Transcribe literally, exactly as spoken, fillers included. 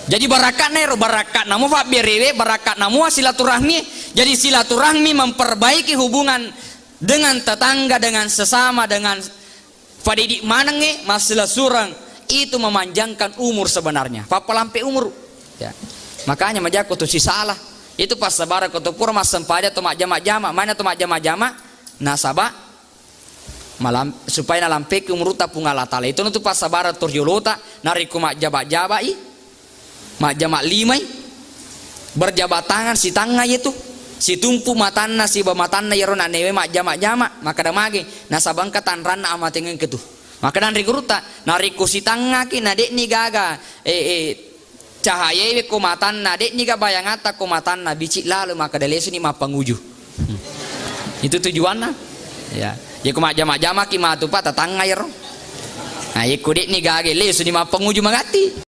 Jadi barakka'na ero, barakka'na mo fabberewe, barakka'na mo silaturahmi. Jadi silaturahmi memperbaiki hubungan dengan tetangga, dengan sesama, dengan fadidik manengnge, massilasureng, itu memanjangkan umur sebenarnya. Pappalampe umur. Ya. Makanya majakko tu sisala. Itu passabareng ko tu pura massempajang to majjama-jama, mana to majjama-jama, nasaba malam, supaya nalampeki umurutta Puang Allah Taala. Itu tu passabareng to riolota, narekko majjaba-jabai, majjama limai, berjabat tangan, sitangnga yetu, situmpu matanna, siba matanna yero nanewe majjama-jama, makkeda mage, nasaba engka tanranna amatengengke tu. Makkeda anre gurutta, narekko sitangngaki, na de'ni gaga, eh, eh, cahayae ko matanna, de'ni ga bayangatta ko matanna, bicik lalo makkeda lesuni mappanguju. Itu tujuanna. Ya. Yeko majjama-jamaki matu pa tatangnga yero. Nah, yeko de'ni gaga lesuni mappanguju magatti.